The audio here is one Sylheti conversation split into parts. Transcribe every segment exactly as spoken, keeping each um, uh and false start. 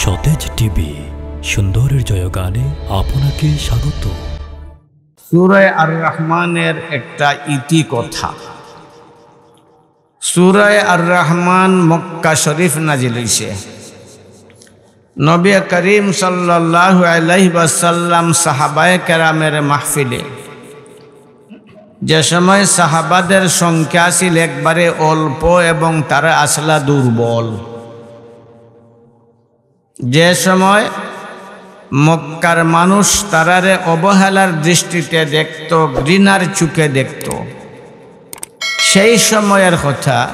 সতেজ টিভি, সুন্দরের জয়গানে আপনাকে স্বাগত। সূরা আর রহমানের একটা ইতি কথা। সূরা আর রহমান মক্কা শরীফ নাজিল হইছে। নবী করিম সাল্লাল্লাহু আলাইহি ওয়াসাল্লাম সাহাবায়ে কেরামের মাহফিলে, যে সময় সাহাবাদের সংখ্যা ছিল একবারে অল্প এবং তারা আসলা দুর্বল, যে সময় মক্কার মানুষ তারারে অবহেলার দৃষ্টিতে দেখত, ঘৃণার চোখে দেখত, সেই সময়ের কথা।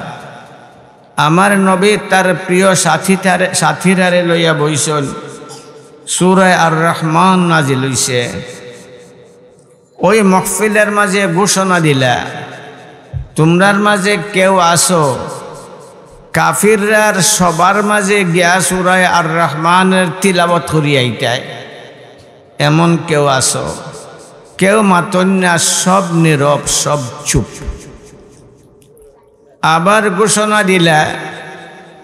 আমার নবী তার প্রিয় সাথীতারে-, সাথীরারে লইয়া বইছইন, সূরা আর রহমান নাজিল হইছে। ওই মহফিলের মাঝে ঘোষণা দিলা, "তোমরার মাঝে কেউ আছো, কাফিররার সভার মাঝে গিয়া সূরা আর রহমানের তিলাওয়াত করি আইতায়, এমন কেউ আছো?" কেউ মাতইন না, সব নীরব, সব চুপ। আবার ঘোষণা দিলা,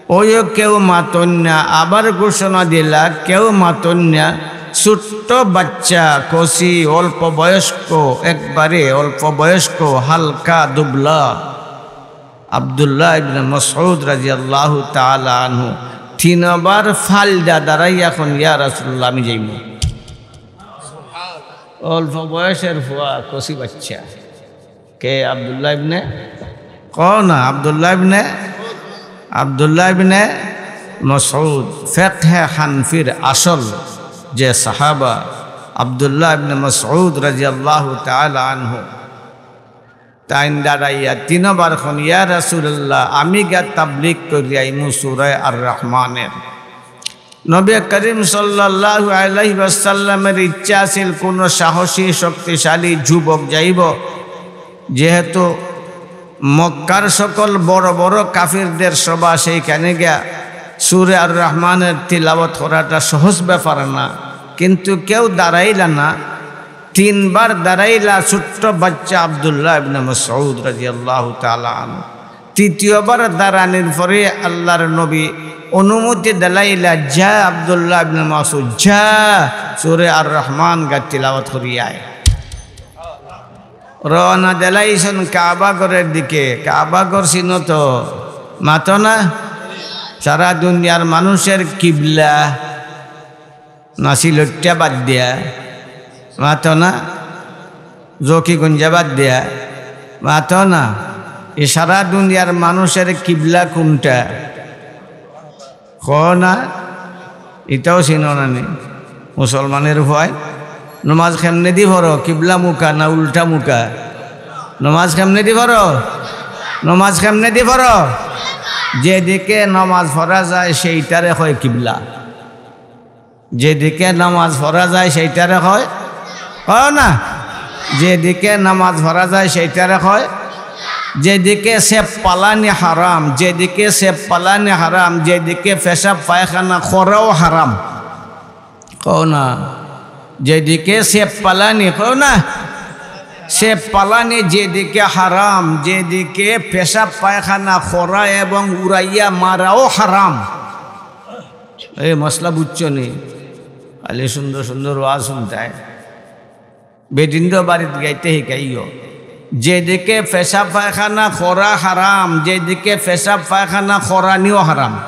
ওইও কেউ মাতইন না। আবার ঘোষণা দিলা, কেউ মাতইন না। ছোট্ট বাচ্চা, কচি, অল্প বয়স্ক, একবারে অল্প বয়স্ক, হালকা দুবলা আব্দুল্লাহ ইবনে মাসউদ রাদিয়াল্লাহু তাআলা আনহু তিনবার ফাল দিয়া দাঁড়াইয়া কইন, "ইয়া রাসূলুল্লাহ, আমি যাইমু।" অল্প বয়সের ফুয়া, কচি বাচ্চা। কে? আব্দুল্লাহ ইবনে, কও না, আব্দুল্লাহ ইবনে, আব্দুল্লাহ ইবনে মাসউদ, ফিকহে হানাফির আসল যে সাহাবা, আব্দুল্লাহ ইবনে মাসউদ রাদিয়াল্লাহু তাআলা আনহু, তাইন দাঁড়াইয়া তিনবার কইন, "ইয়া রাসূলুল্লাহ, আমি গিয়া তাবলিগ করি আইমু সূরা আর রহমানের।" নবী করিম সাল্লাল্লাহু আলাইহি ওয়াসাল্লামের ইচ্ছা আছিল কোনো সাহসী শক্তিশালী যুবক যাইব, যেহেতু মক্কার সকল বড় বড় কাফিরদের সভা, সেইখানে গিয়া সূরা আর রহমানের তিলাওয়াত করাটা সহজ ব্যাপার না, কিন্তু কেউ দাঁড়াইলা না। তিনবার দাঁড়াইলা ছোট্ট বাচ্চা আব্দুল্লাহ ইবনে মাসউদ রাদিয়াল্লাহু তাআলা আনহু। তৃতীয়বার দাঁড়ানির পরে আল্লাহর নবী অনুমতি দিলাইলা, "যা আব্দুল্লাহ ইবনে মাসউদ, যা, সূরা আর রহমান গা তিলাওয়াত করি আয়।" রওনা দিলাইছইন কাবা ঘরের দিকে। কাবা ঘর চিনো তো? মাতো না? সারা দুনিয়ার মানুষের কিবলা। না সিলটটা বাদ দিয়া, মাতো না? জকিগঞ্জা বাদ দিয়া, মাতো না? এই সারা দুনিয়ার মানুষের কিবলা কোনটা? কও না? ইটাও চিনো না নি? মুসলমানের উপায়, নমাজ কেমনেদি পড়ো? কিবলা মুখা না উল্টা মুখা? নমাজ কেমনেদি পড়ো? নমাজ কেমনেদি পড়ো? যেদিকে নমাজ পড়া যায় সেইটারে কয় কিবলা। যেদিকে নামাজ পড়া যায় সেইটারে কয়, কও না? যেদিকে নামাজ পড়া যায় সেইটারে কয়। যেদিকে ছেপ ফালানি হারাম, যেদিকে ছেপ ফালানি হারাম, যেদিকে পেশাব পায়খানা করাও হারাম। কও না? যেদিকে ছেপ ফালানি, কও না? ছেপ ফালানি যেদিকে হারাম, যেদিকে পেশাব পায়খানা করা এবং উড়াইয়া মারাও হারাম। এই মসলা বুঝছো নি? খালি সুন্দর সুন্দর ওয়াজ শুনতায়। বেটিনরে বাড়িত গাইতে শিকাইও। যেদিকে পেশাব পায়খানা করা হারাম, যেদিকে পেশাব পায়খানা করানিও হারাম।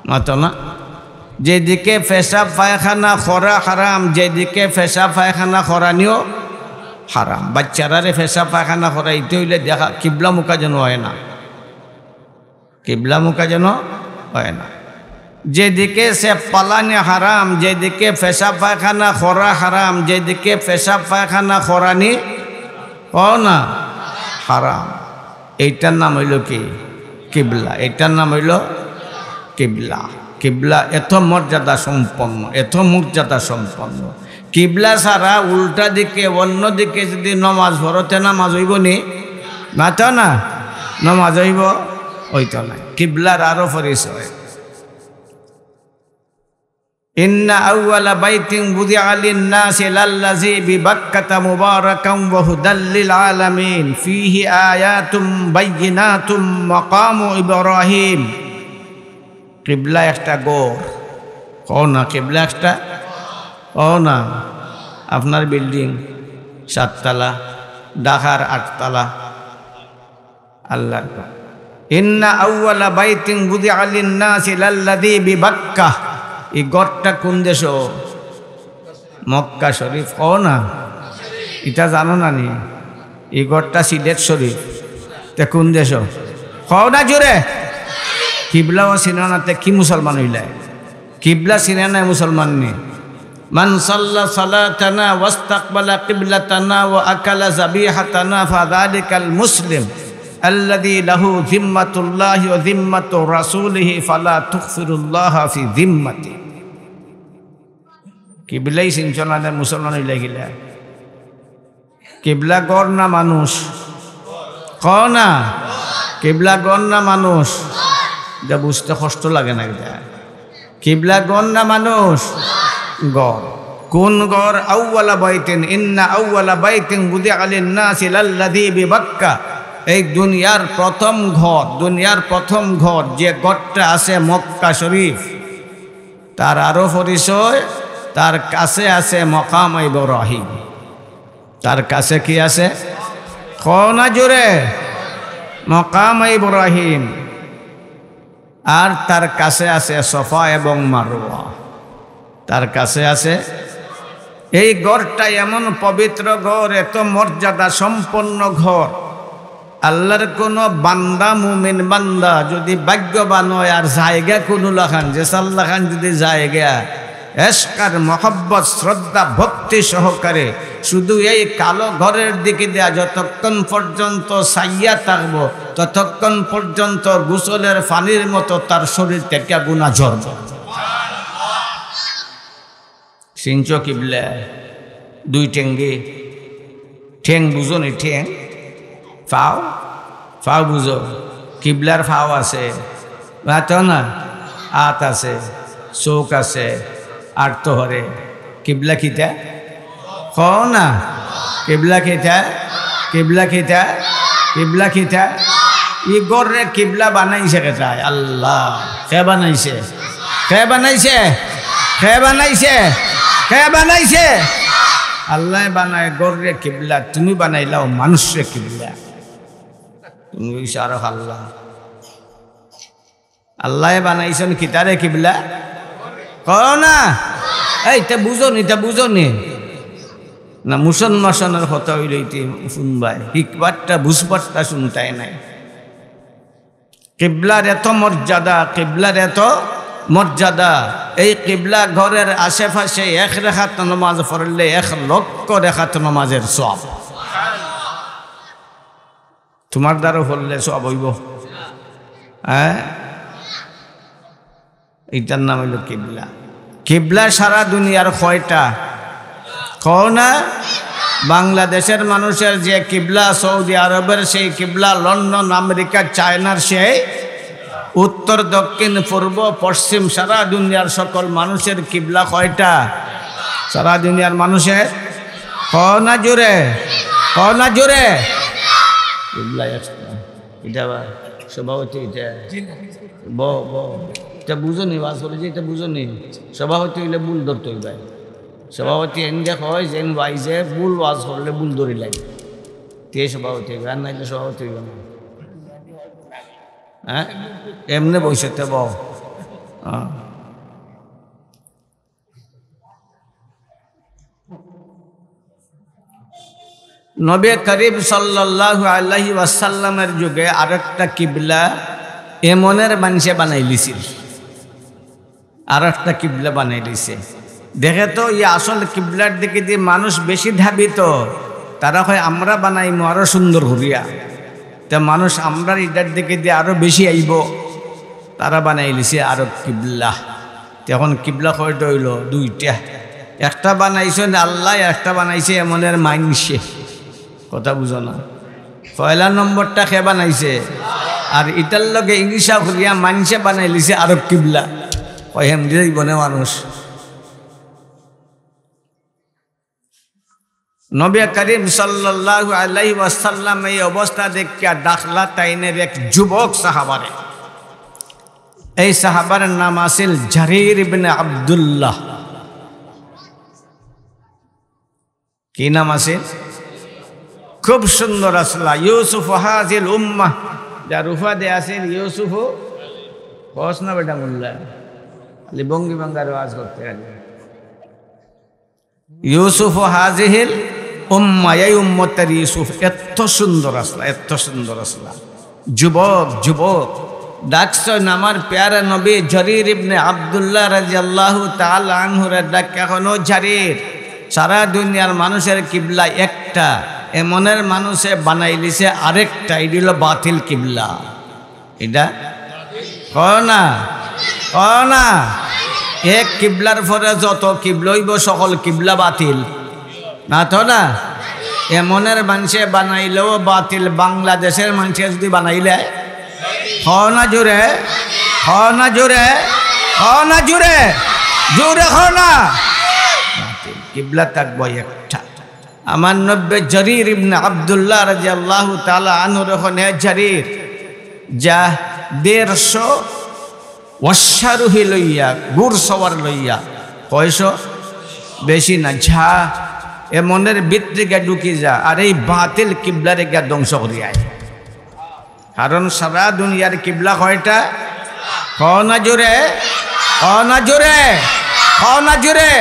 মাতো না? যেদিকে পেশাব পায়খানা করা হারাম, যেদিকে পেশাব পায়খানা করানিও হারাম। বাচ্চারারে পেশাব পায়খানা করাইতে অইলে দেখা কিবলা মুখা যেন হয় না। কিবলা মুখা যেন হয় না। যেদিকে ছেপ ফালানি হারাম, যেদিকে পেশাব পায়খানা করা হারাম, যেদিকে পেশাব পায়খানা করানি, কও না, হারাম। এইটার নাম অইলো কি? কিবলা। এইটার নাম অইলো কিবলা। কিবলা এত মর্যাদা সম্পন্ন, এত মর্যাদা সম্পন্ন। কিবলা ছাড়া উল্টা দিকে, অন্য দিকে যদি নমাজ পড়ো, তে নমাজ অইবো নি? মাতো না? নমাজ অইবো? অইতো নায়। কিবলার আরো পরিচয়। ইন্না আউওয়ালা বাইতিন বুদিআ লিন-নাসি লাল্লাযী বিবাক্কাতা মুবারাকান ওয়া হুদাল লিল আলামিন, ফীহি আয়াতুম বাইয়িনাতুম মাকামু ইব্রাহিম। কিবলা একটা ঘর। কও না, কিবলা একটা? কও না। আপনার বিল্ডিং সাততলা, ঢাকার আটতলা। আল্লাহর ঘর। ইন্না আউয়ালা বাইতিন বুদিআ লিন-নাসি লাল্লাযী বিবাক্কা। ই ঘরটা কোন দেশো? মক্কা শরীফ। কও না, ইটা জানো না নি? ই ঘরটা সিলেট শরীফ। তে কোন দেশো? কও না জোরে। কিবলাও চিনো না, তে কি মুসলমান অইলায়? কিবলা চিনে না, মুসলমান নি? মান সাল্লা সালাতানা ওয়াস্তাকবালা কিবলাতানা ওয়া আকালা যাবিহাতানা ফাযালিকাল মুসলিম আল্লাযী লাহু যিম্মাতুল্লাহি ওয়া যিম্মাতু রাসূলিহি ফালা তুখফিরুল্লাহা ফি যিম্মাতি। কিবলাই চিনছো না, মুসলমান অইলা কিলা? কিবলা ঘর না মানুষ? কও না। কিবলা ঘর না মানুষ? ইটা বুঝতে কষ্ট লাগে না ইটা? কিবলা ঘর না মানুষ? ঘর। কোন ঘর? আউয়ালা বাইতিন, ইন্না আউয়ালা বাইতিন বুদিআ লিন-নাসি লাল্লাযী বিবাক্কা। এই দুনিয়ার প্রথম ঘর, দুনিয়ার প্রথম ঘর, যে ঘরটা আছে মক্কা শরীফ, তার আরো পরিচয়, তার কাছে আছে মকাম ইব্রাহিম। তার কাছে কি আছে? কও না জোরে। মকাম ইব্রাহিম। আর তার কাছে আছে সফা এবং মারওয়া। তার কাছে আছে। এই ঘরটা এমন পবিত্র ঘর, এত মর্যাদা সম্পন্ন ঘর। আল্লাহর কোনো বান্দা, মুমিন বান্দা যদি ভাগ্যবান হয় আর জায়গা কোনো লাখান, যে সাল্লাখান যদি জায়গা, এশক আর মহব্বত, শ্রদ্ধা, ভক্তি সহকারে শুধু এই কালো ঘরের দিকে দিয়া যতক্ষণ পর্যন্ত চাইয়া থাকবো, ততক্ষণ পর্যন্ত গোসলের পানির মতো তার শরীর থেকে গুনাহ ঝরবে। চিনছো কিবলা? দুই ঠেঙ্গি। ঠেং বুঝো নি? ঠেং, পাও, পাও বুঝো। কিবলার পাও আছে, মাতো না, আত আছে, চোখ আছে, আর তো হরে। কিবলা কিতা? কও না। কিবলা কিতা? কিবলা কিতা? কিবলা কিতা? ই ঘররে কিবলা বানাইছে কেটায়? আল্লাহ। কে বানাইছে? কে বানাইছে? কে বানাইছে? কে বানাইছে? আল্লায় বানায় ঘররে কিবলা, তুমি বানাইলাও মানুষরে কিবলা। তুমি ইশারা আল্লাহ। আল্লায় বানাইছইন কিতারে কিবলা? কও না। এই, ইতা বুঝো নি, ইতা বুঝো নি? না, মুসলমানর কথা অইলে ইতা শুনবায়, হিকবারটা, বুঝবারটা শুনতায় নায়। কিবলার এত মর্যাদা, কিবলার এত মর্যাদা। এই কিবলা ঘরের আশেপাশে এক রেকাত নামাজ পড়লে এক লক্ষ রেকাত নামাজের সওয়াব। তুমার দ্বারা পড়লে সওয়াব অইবো? হ্যাঁ, ইটার নাম অইলো কিবলা। কিবলা সারা দুনিয়ার কয়টা? কও না? বাংলাদেশের মানুষের যে কিবলা, সৌদি আরবের সেই কিবলা, লন্ডন, আমেরিকা, চায়নার সেই উত্তর, দক্ষিণ, পূর্ব, পশ্চিম, সারা দুনিয়ার সকল মানুষের কিবলা কয়টা? সারা দুনিয়ার মানুষের, কও না জোরে, কও না জোরে। কিবলা একটা। ইটা আবার সভাপতি, ইটা বও, বও। ইটা বুঝো নি, ওয়াজ করলে যে ইটা বুঝো নি। সভাপতি অইলে ভুল ধরতে অইবো। সভাপতি এন দেখো, যেন ওয়াইজে ভুল ওয়াজ করলে ভুল ধরিলাইবো। তে সভাপতি অইবো, আর নাইলে সভাপতি অইবো না। হ্যাঁ? এমনে বইছে তে বও। হ্যাঁ। নবী করিম সাল্লাল্লাহু আলাইহি ওয়াসাল্লামের যুগে আরেকটা কিবলা এমনের মানষে বানাইলিছিল। আরেকটা কিবলা বানাইলিছে। দেখে তো, ই আসল কিবলার দিকে দি মানুষ বেশি ধাবিত। তারা কয়, "আমরা বানাইমু আরো সুন্দর করিয়া।" তে মানুষ আমরার ইটার দিকে দি আরো বেশি আইবো। তারা বানাইলিছে আরো কিবলা। তে এখন কিবলা কয়টা অইলো? দুইটা। একটা বানাইছইন আল্লায়, একটা বানাইছে এমনের মানষে। কথা বুঝো না? পয়লা নম্বরটা কে বানাইছে? আর ইটার লগে ইংসা করিয়া মানষে বানাইলিছে আরো কিবলা। কয়, "হেমদি যাইবো নে মানুষ।" নবী করিম সাল্লাল্লাহু আলাইহি ওয়াসাল্লাম এই অবস্থা দেখিয়া ডাকলা তাইনের এক যুবক সাহাবারে। এই সাহাবার নাম আছিল জারির ইবনে আব্দুল্লাহ। কি নাম আছিল? খুব সুন্দর আছলা। ইউসুফ হাজিল উম্মাহ, যার উপাধি আছিল ইউসুফ। কস না বেটা মোল্লা, খালি ভঙ্গি ভাঙ্গার ওয়াজ করতে খালি। ইউসুফ হাজিহিল উম্মাহ, এই উম্মতের ইউসুফ। এত সুন্দর আছলা, এত সুন্দর আছলা। যুবক, যুবক, ডাকছইন আমার পেয়ারা নবী জারির ইবনে আব্দুল্লাহ রাদিয়াল্লাহু তাআলা আনহুরে ডাক। এখন ও জারির, সারা দুনিয়ার মানুষের কিবলা একটা, এমনের মানুষে বানাইলিছে আরেকটা, ইডি অইলো বাতিল কিবলা। ইটা কও না, কও না। এক কিবলার পরে যত কিবলা অইবো, সকল কিবলা বাতিল। মাতো না? এমনের মানষে বানাইলেও বাতিল, বাংলাদেশের মানষে যুদি বানাইলে, কও না জুরে, কও না জুরে, কও না জুরে, জুরে কও না। বাতিল। কিবলা থাকবো একটা। আমার নবী জারির ইবনে আব্দুল্লাহ রাদিয়াল্লাহু তাআলা আনহুরে কইন, হে জারির, যা দেড়শো অশ্বারোহী লইয়া, ঘুড়সওয়ার লইয়া, কয়শো? বেশি না, যা, এমনের ভিতরে গিয়া ঢুকি যা, আর এই বাতিল কিবলারে গিয়া ধ্বংস করি আয়। কারণ সারা দুনিয়ার কিবলা কয়টা? কও না জুরে, কও না জুরে, কও না জুরে।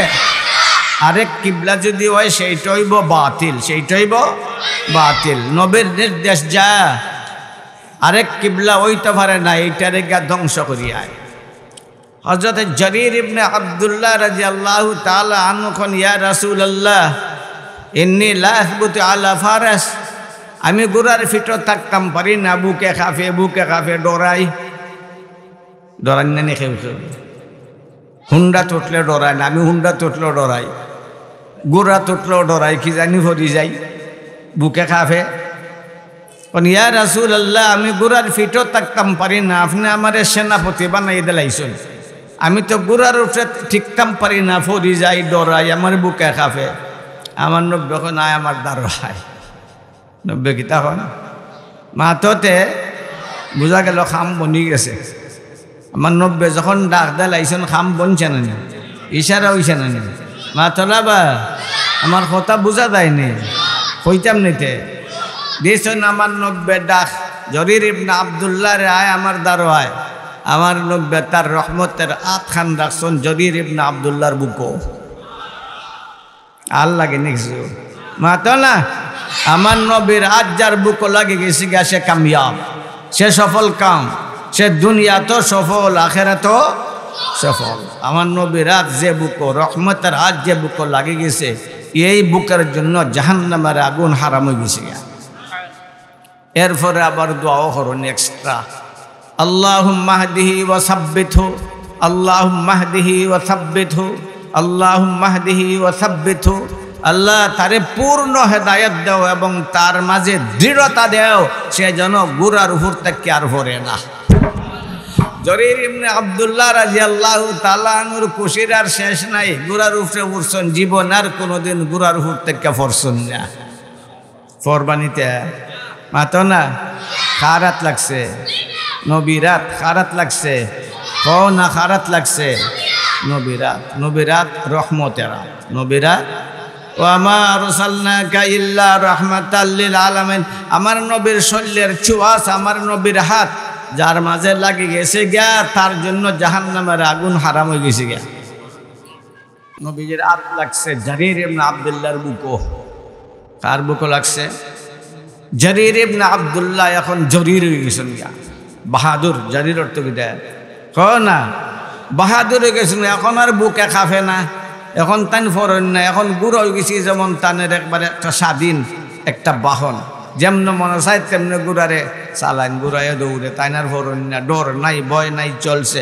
আরেক কিবলা যুদি অয়, সেইটা অইবো বাতিল, সেইটা অইবো বাতিল। নবীর নির্দেশ, যা, আরেক কিবলা অইতে পারে না, এইটারে গিয়া ধ্বংস করি আয়। হযরত জারির ইবনে আব্দুল্লাহ রাদিয়াল্লাহু তাআলা আনহু কইন, ইয়া রাসূলুল্লাহ, ইন্নী লা আসবুতু আলা ফারাস, আমি ঘোড়ার পিঠো থাকতাম পারি না, বুকে কাঁপে, বুকে কাঁপে, ডরাই। ডরাইন না নি কেউ কেউ? হুন্ডাত উঠলে ডরাইন, আমি হুন্ডাত উঠলেও ডরাই, ঘোড়াত উঠলেও ডরাই, কি জানি পড়ি যাই, বুকে কাঁপে। কইন, ইয়া রাসূলুল্লাহ, আমি ঘোড়ার পিঠো থাকতাম পারি না, আপনে আমারে সেনাপতি বানাই দিলাইছইন। আমি তো ঘোড়ার উপরে টিকতাম পারি না, পড়ি যাই, ডরাই, আমার বুকে কাঁপে। আমার নবী কইন, আয় আমার দ্বারো আয়। নবী কিতা কইন? মাততে বুঝা গেল কাম বনি গেছে। আমার নবী যখন ডাক দিলাইছইন, কাম বনছে না নি? ইশারা অইছে না নি? মাতো না বা, আমার কথা বুঝা যায় নি? কইতাম নি তে। দিছইন আমার নবীয়ে ডাক, জারির ইবনে আব্দুল্লাহরে, আয় আমার দ্বারো আয়। আমার নবীয়ে তার রহমতের আতখান রাখছইন জারির ইবনে আব্দুল্লাহর বুকো। আর লাগে নি কিছু? মাতো না। আমার নবীর আত যার বুকো লাগি গেছে গিয়া, সে কামিয়াব, সে সফল কাম, সে দুনিয়াত সফল, আখেরাত সফল। আমার নবীর আত যে বুকো, রহমতের আত যে বুকো লাগি গেছে, এই বুকের জন্য জাহান্নামের আগুন হারাম অই গেছে গিয়া। এরপরে আবার দোয়াও করইন এক্সট্রা, আল্লাহুম্মাহদিহি ওয়া সাব্বিতহু, আল্লাহুম্মাহদিহি ওয়া সাব্বিতহু, আল্লাহুম্মাহদিহি ওয়া সাব্বিতহু। আল্লাহ, তারে পূর্ণ হেদায়েত দেও এবং তার মাঝে দৃঢ়তা দেও, সে যেন ঘোড়ার উপর থাকি আর পড়ে না। জারির ইবনে আব্দুল্লাহ রাদিয়াল্লাহু তাআলা আনহুর খুশির আর শেষ নাই। ঘোড়ার উপরে উঠছইন, জীবনে আর কোনোদিন ঘোড়ার উপর থাকি পড়ছইন না। পড়বা নি তে? মাতো না। কার আত লাগছে? নবীর আত। কার আত লাগছে? কও না, কার আত লাগছে? নবীর আত। নবীর আত রহমতের আত। নবীর আত। ওয়া মা আরসালনাকা ইল্লা রাহমাতাল লিল আলামিন। আমার নবীর শরীরের ছোঁয়া, আমার নবীর আত যার মাঝে লাগি গেছে গিয়া, তার জন্য জাহান্নামের আগুন হারাম অই গেছে গিয়া। নবীজির আত লাগছে জারির ইবনে আব্দুল্লাহর বুকো। কার বুকো লাগছে? জারির ইবনে আব্দুল্লাহ এখন জারির অই গেছইন গিয়া। বাহাদুর, জারির অর্থ কিতা? কও না, বাহাদুর অই গেছইন, এখন আর বুকে কাঁপে না, এখন তাইন পড়ইন না, এখন ঘোড়া অই গেছে যেমন তানের একবারে একটা স্বাধীন একটা বাহন, যেমনে মনে চায় তেমনে ঘোড়ারে চালাইন, ঘোড়ায় দৌড়ে, তাইন আর পড়ইন না, ডর নাই, ভয় নাই, চলছে।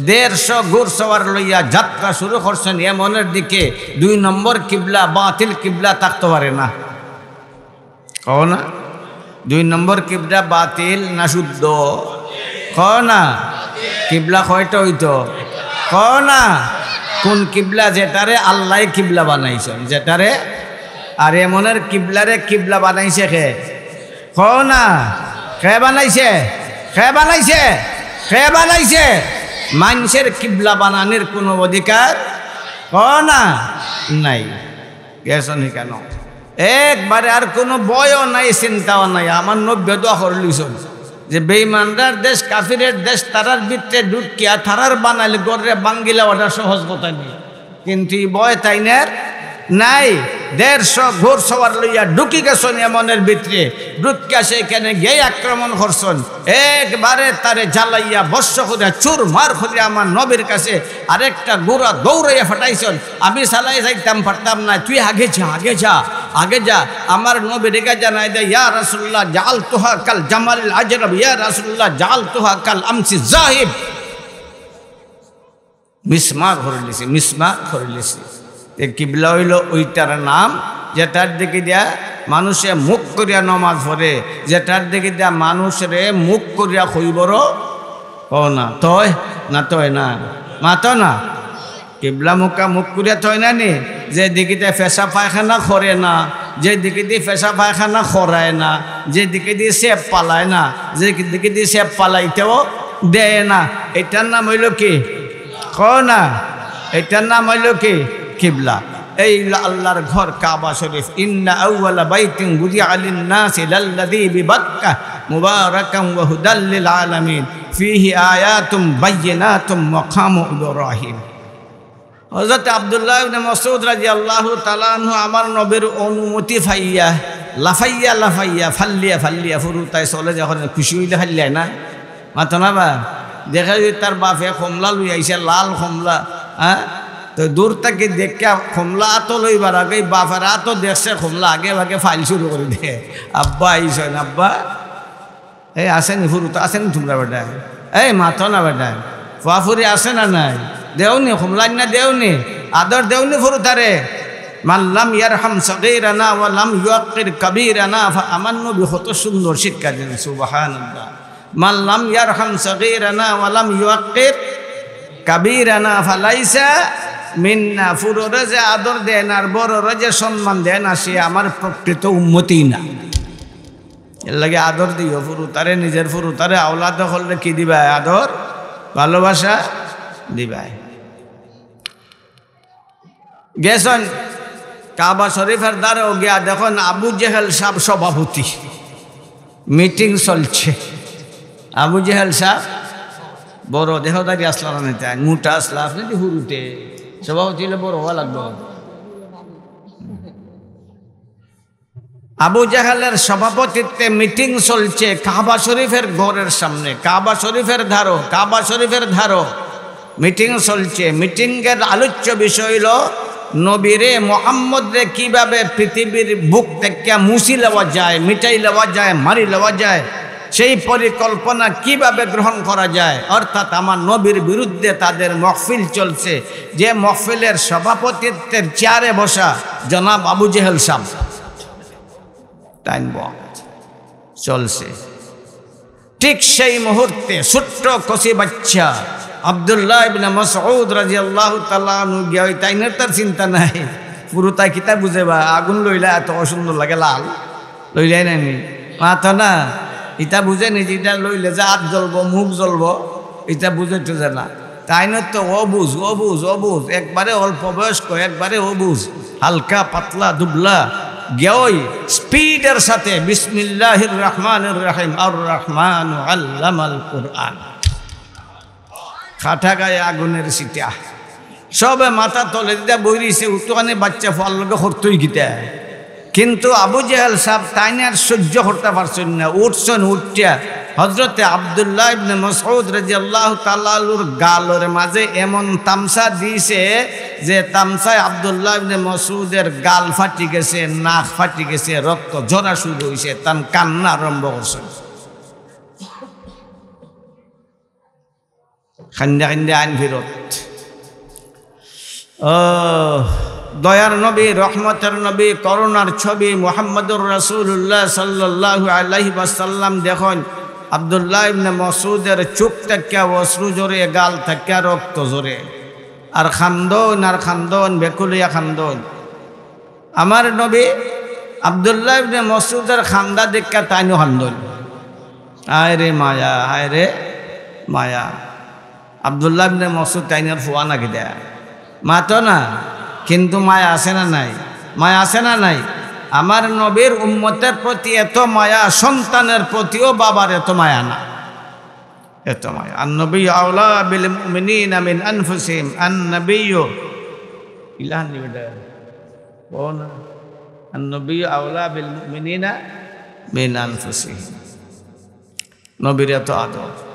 দেড়শো ঘোড়সওয়ার লইয়া যাত্রা শুরু করছইন এমনের দিকে, দুই নম্বর কিবলা, বাতিল কিবলা থাকতে পারে না। কও না? দুই নম্বর কিবলা বাতিল না শুদ্ধ? কও না? কিবলা কয়টা অইতো? কও না? কোন কিবলা? যেটারে আল্লায় কিবলা বানাইছইন, যেটারে, আর এমনের কিবলারে কিবলা বানাইছে কে? কও না? কে বানাইছে? কে বানাইছে? কে বানাইছে? মানষের কিবলা বানানির কোনো অধিকার, কও না, নাই। গেছো নি কেন? একবারে আর কোনো ভয়ও নাই, চিন্তাও নাই। আমার নবীয়ে দোয়া করিলিছইন যে বেঈমানরার দেশ, কাফিরের দেশ, তারার ভিতরে ঢুকিয়া তারার বানাইল ঘররে ভাঙ্গিলাওয়াটা সহজ কথা নি। কিন্তু ই ভয় তাইনের নাই। দেড়শো ঘোড়সওয়ার লইয়া ঢুকি গেছইন এমনর ভিতরে, ঢুকিয়া সেইখানে গিয়া আক্রমণ করছইন। একবারে তারে জ্বালাইয়া ভস্ম করিয়া চুরমার করিয়া আমার নবীর কাছে আরেকটা ঘোড়া দৌড়াইয়া ফাটাইছইন। আমি চালাই যাইতাম পারতাম না, তুই আগে যা, আগে যা, আগে যা। আমার নবীরে গিয়া জানাই দে, ইয়া রাসূলুল্লাহ, জাআলতুহা কাল জামালিল আজরাব, ইয়া রাসূলুল্লাহ, জাআলতুহা কাল আমসি যাহিব। মিসমার করিলিছি, মিসমার করিলিছি। তে কিবলা অইলো ওইটার নাম, যেটার দিকে দিয়া মানুষে মুখ করিয়া নমাজ পড়ে, যেটার দিকে দিয়া মানুষরে মুখ করিয়া কইবরও, কও না, তয় না, তয় না, মাতো না। কিবলা মুখা মুখ করিয়া তয় না নি, যে দিকে দিয়া পেশাব পায়খানা করে না, যে দিকে দিয়া পেশাব পায়খানা করায় না, যে দিকে দিয়া সেপ পালায় না, যে দিকে দিয়া সেপ পালাইতেও দেয় না, এটার নাম অইলো কি? কও না, এটার নাম অইলো কি? কিবলা। এই অইলো আল্লাহর ঘর কাবা শরীফ। ইন্না আউওয়ালা বাইতিন বুদিআ লিন-নাসি লাল্লাযী বিবাক্কা মুবারাকান ওয়া হুদাল লিল আলামিন, ফীহি আয়াতুম বাইয়িনাতুম মাকামু ইব্রাহিম। হযরত আব্দুল্লাহ ইবনে মাসউদ রাদিয়াল্লাহু তাআলা আনহু আমার নবীর অনুমতি পাইয়া লাফাইয়া লাফাইয়া, ফাল্লিয়া ফাল্লিয়া, ফুরুতায় চলে যখন, খুশি অইলে ফাল্লিয়ায় না, মাতো না বা? দেখে যে তার বাপে কমলা লই আইছে, লাল কমলা, হ্যাঁ? তো দূর থাকি দেখিয়া কমলা আতো লইবার আগে বাপের আতো দেখছে কমলা, আগে ভাগে ফাইল শুরু করি দে, "আব্বা আইছইন, আব্বা।" এই আছে নি ফুরুতা, আছে নি তুমরা বেটায়? এই মাতো না বেটায়। ফুয়াফুরি আছে না নাই? দেও নি, কমলা আইন্না দেও নি, আদর দেও নি ফুরুতারে। মান লাম ইয়ারহাম সগীরানা ওয়া লাম ইউয়াক্কির কাবীরানা, ফা-, আমার নবী কত সুন্দর শিক্ষা দেন, সুবহানাল্লাহ। মান লাম ইয়ারহাম সগীরানা ওয়া লাম ইউয়াক্কির কাবীরানা ফালাইসা মিন্না। ফুররে যে আদর দেয় না আর বড়রে যে সম্মান দেয় না, সে আমার প্রকৃত উম্মতি না। এর লাগি আদর দিও ফুরুতারে, নিজের ফুরুতারে, আওলাদ অকলরে কি দিবায়? আদর, ভালোবাসা দিবায়। গেছইন কাবা শরীফের দ্বারো গিয়া দেখইন আবু জেহেল সাব সভাপতি, মিটিং চলছে। আবু জেহেল সাব বড় দেহদারি আছলা না, নেতা মোটা আছলা, আপনে যে হুরুতে সভাপতি অইলে বড় অওয়া লাগবো। আবু জাহেলের সভাপতিত্বে মিটিং চলছে কাবা শরীফের ঘরের সামনে, কাবা শরীফের ধারো, কাবা শরীফের ধারো মিটিং চলছে। মিটিংয়ের আলোচ্য বিষয় অইলো নবীরে, মোহাম্মদরে কিভাবে পৃথিবীর বুক থাকিয়া মুছি লওয়া যায়, মিটাই লওয়া যায়, মারি লওয়া যায়, সেই পরিকল্পনা কিভাবে গ্রহণ করা যায়। অর্থাৎ আমার নবীর বিরুদ্ধে তাদের মহফিল চলছে, যে মহফিলের সভাপতিত্বের চেয়ারে বসা জনাব আবু জেহেল সাব। তাইন বওয়াজ চলছে। ঠিক সেই মুহূর্তে ছোট্ট কচি বাচ্চা আব্দুল্লাহ ইবনে মাসউদ রাদিয়াল্লাহু তাআলা আনহু গিয়া, ওই তাইনের তার চিন্তা নাই, ফুরুতায় কিতা বুঝে বা, আগুন লইলা এত অসুন্দর লাগে লাল, লইলাই নানি, মাতো না। ইতা বুঝে নি যে ইতা লইলে যে আত জ্বলবো, মুখ জ্বলবো, ইতা বুঝে টুঝে না। তাইন তো অবুঝ, অবুঝ, অবুঝ, একবারে অল্প বয়স্ক, একবারে অবুঝ, হালকা পাতলা দুবলা। গিয়া ওই স্পিডের সাথে বিসমিল্লাহির রহমানির রহিম, আর রহমান আল্লামাল কুরআন। কাটা গায়ে আগুনের ছিটা। সবে মাথা তলে দিয়া বই রইছে, উতুখানি বাচ্চা ফুয়ার লগে করতই কিতা। কিন্তু আবু জেহেল সাব তাইন আর সহ্য করতা পারছইন না, উঠছইন, উঠিয়া হযরতে আব্দুল্লাহ ইবনে মাসউদ রাদিয়াল্লাহু তাআলা আনহুর গালর মাঝে এমন তামসা দিছে যে তামসায় আব্দুল্লাহ ইবনে মাসউদের গাল ফাটি গেছে, নাক ফাটি গেছে, রক্ত ঝরা শুরু অইছে, তান কান্না আরম্ভ করছে। কান্দা কান্দা আইন ফিরত। ও দয়ার নবী, রহমতের নবী, করুণার ছবি মুহাম্মদুর রাসূলুল্লাহ সাল্লাল্লাহু আলাইহি ওয়াসাল্লাম দেখইন, আব্দুল্লাহ ইবনে মাসউদের চোখ থাকিয়া অশ্রু ঝরে, গাল থাকিয়া রক্ত ঝরে, আর কান্দইন, আর কান্দইন, বেকুল অইয়া কান্দইন। আমার নবী আব্দুল্লাহ ইবনে মাসউদের কান্দা দেখিয়া তাইনও কান্দইন। হায় রে মায়া, হায় রে মায়া। আব্দুল্লাহ ইবনে মাসউদ তাইনর ফুয়া না কিতা? মাতো না, কিন্তু মায়া আছে না নাই? মায়া আছে না নাই? আমার নবীর উম্মতের প্রতি এত মায়া, সন্তানের প্রতিও বাবার এত মায়া না, এত মায়া। আন নবিয়্যু আওলা বিল মুমিনিনা মিন আনফুসিহিম। আন নবিয়্যু ইলান নিবেদা কোন? আন নবিয়্যু আওলা বিল মুমিনিনা মিন আনফুসিহিম। নবীর এত আদর।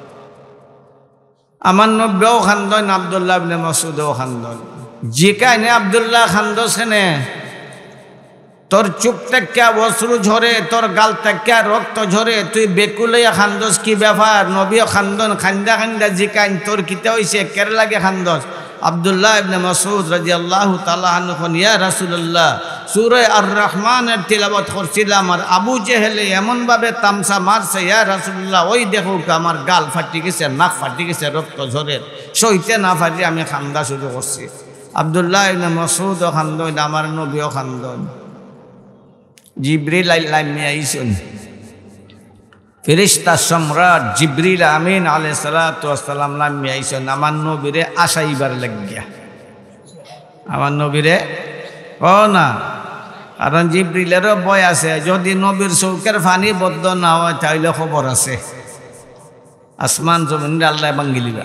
আমার নবীও খান্দইন, আব্দুল্লাহ ইবনে মাসউদও খান্দইন। জিকাইন, "আব্দুল্লাহ, খান্দস কেনে? তোর চোখ থাকিয়া অশ্রু ঝরে, তোর গাল থাকিয়া রক্ত ঝরে, তুই বেকুল অইয়া খান্দস, কি ব্যাপার?" নবীও খান্দইন, খান্দা খান্দা জিকাইন, "তোর কিতা অইছে? কের লাগি খান্দস?" আব্দুল্লাহ ইবনে মাসউদ রাদিয়াল্লাহু তাআলা আনহু কইন, "ইয়া রাসূলুল্লাহ, সূরা আর রহমানের তিলাওয়াত করছিলাম, আর আবু জেহেলে এমনভাবে তামসা মারছে, ইয়া রাসূলুল্লাহ, ওই দেখউক্কা আমার গাল ফাটি গেছে, নাক ফাটি গেছে, রক্ত ঝরের, সইতে না পারি আমি কান্দা শুরু করছি।" আব্দুল্লাহ ইবনে মাসউদও কান্দইন, আমার নবীও কান্দইন। জিবরিল আইলা লামিয়া আইছইন। ফিরিস্তা সম্রাট জিবরিল আমিন আলাইহিস সালাতু ওয়াস সালাম লামিয়া আইছইন আমার নবীরে আসাইবার লাগিয়া। আমার নবীরে, ও না, কারণ জিবরিলেরও ভয় আছে, যদি নবীর চউখের পানি বন্ধ না অয়, তাইলে খবর আছে। আসমান জমিনরে আল্লায় ভাঙ্গিলিবা।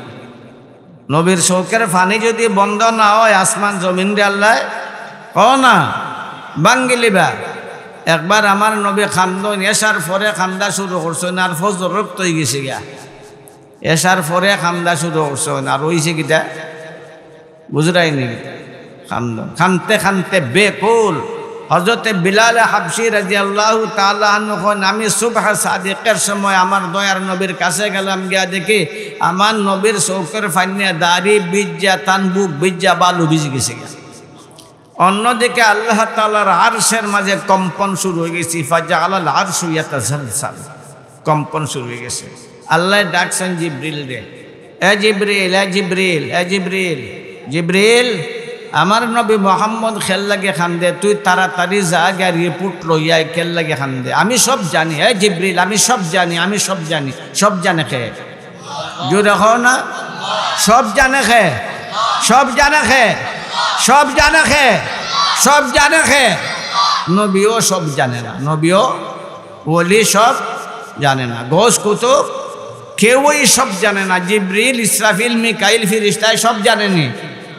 নবীর চউখের পানি যদি বন্ধ না অয়, আসমান জমিনরে আল্লায়, ও না, ভাঙ্গিলিবা। একবার আমার নবী কান্দইন, এশার পরে কান্দা শুরু করছইন, আর ফজর রক্ত অইগেছে গিয়া। এশার পরে কান্দা শুরু করছইন, আর অইছে কিতা? বুঝরায়নি? কান্দন। কানতে কানতে বেকুল। হযরতে বিলাল হাবশী রাদিয়াল্লাহু তাআলা আনহু কইন, "আমি সুবহ সাদিকের সময় আমার দয়ার নবীর কাছে গেলাম, গিয়া দেখি আমার নবীর চউখের পানিয়ে দাড়ি ভিজিয়া, তান বুক ভিজিয়া, বালু ভিজি গেছে গিয়া।" অন্যদিকে আল্লাহ তাআলার আরশের মাঝে কম্পন শুরু অইগেছে, ফাজাআলাল আরশু ইয়াতাজালজাল। কম্পন শুরু অইগেছে। আল্লায় ডাকছইন জিবরিলরে, "এ জিবরিল, এ জিবরিল, এ জিবরিল, জিবরিল, আমার নবী মোহাম্মদ কের লাগি কান্দে, তুই তাড়াতাড়ি যা গিয়া রিপোর্ট লইয়া আয়, কের লাগি কান্দে। আমি সব জানি, এ জিবরিল, আমি সব জানি, আমি সব জানি।" সব জানে কে? জোরে কও না। সব জানে কে? সব জানে কে? সব জানে কে? সব জানে কে? নবীও সব জানে না, নবীও, ওলি সব জানে না, গৌস কুতুব কেউই সব জানে না। জিবরিল, ইসরাফিল, মিকাইল ফিরিস্তায় সব জানেনি?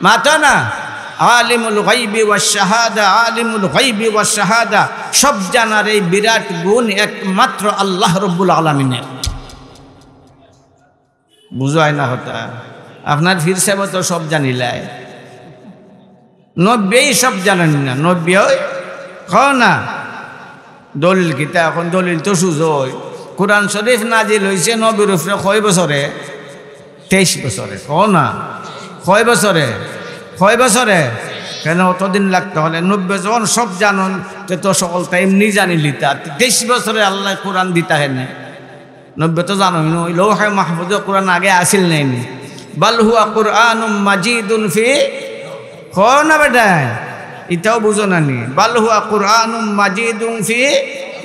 মাতো না। আলিমুল গাইবি ওয়াশ শাহাদা, আলিমুল গাইবি ওয়াশ শাহাদা, সব জানার এই বিরাট গুণ একমাত্র আল্লাহ রব্বুল আলামিনের। বুঝায় না কথা? আপনার পীর সাহেব তো সব জানিলায়, নবীয়ে সব জানইন না। নবীয়ে কও না, দলিল কিতা? এখন দলিল তো সুজা অয়। কোরআন শরীফ নাজিল অইছে নবীর উপরে কয় বছরে? তেইশ বছরে। কও না, কয় বছরে? কয় বছরে? কেনে অতদিন লাগতো? অইলে নবীয়ে যখন সব জানইন, তে তো সকলতা এমনি জানিলিতা। তেইশ বছরে আল্লায় কোরআন দিতা কেনে? নবীয়ে তো জানইন, ওই লৌহে মাহফুজো কোরআন আগে আছিল নায়নি? বাল হুয়া কুরআনুম মাজিদুন ফি, কও না বেটায়, ইতাও বুঝো না নি? বাল হুয়া কুরআনুম মাজিদুন ফি